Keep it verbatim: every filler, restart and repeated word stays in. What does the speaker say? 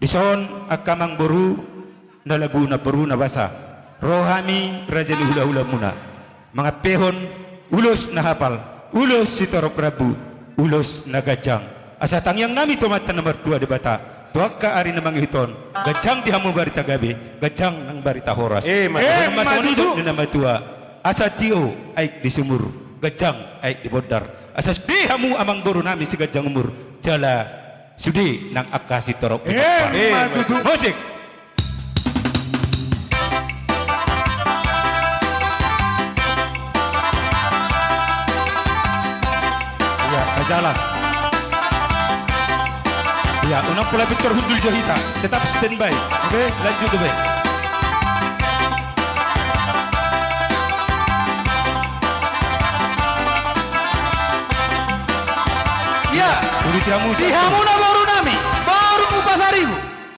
Dison angka amangboru, na lagu na boru na basa, ro hami raja ni hulahulamuna mangampehon ulos na hapal, ulos sitorop rambu, ulos na ganjang. Asa tangiang nami tu Amanta na martua Debata, tu angka ari na mangihut on, ganjang di hamu barita gabe, ganjang nang barita horas. Emma tutu. Emma tutu. Songon nidok ni na matua, asa tio aek di sumur, ganjang aek di bondar. Asa sude hamu amangboru nami siganjang umur, jala sude nang angka sitorop pinompar. Emma tutu. Musik. Iya, majalah. Iya, unang pola pintor hundul jo hita. Tetap standby. Oke, lanjut, oke. Iya. Di hamu na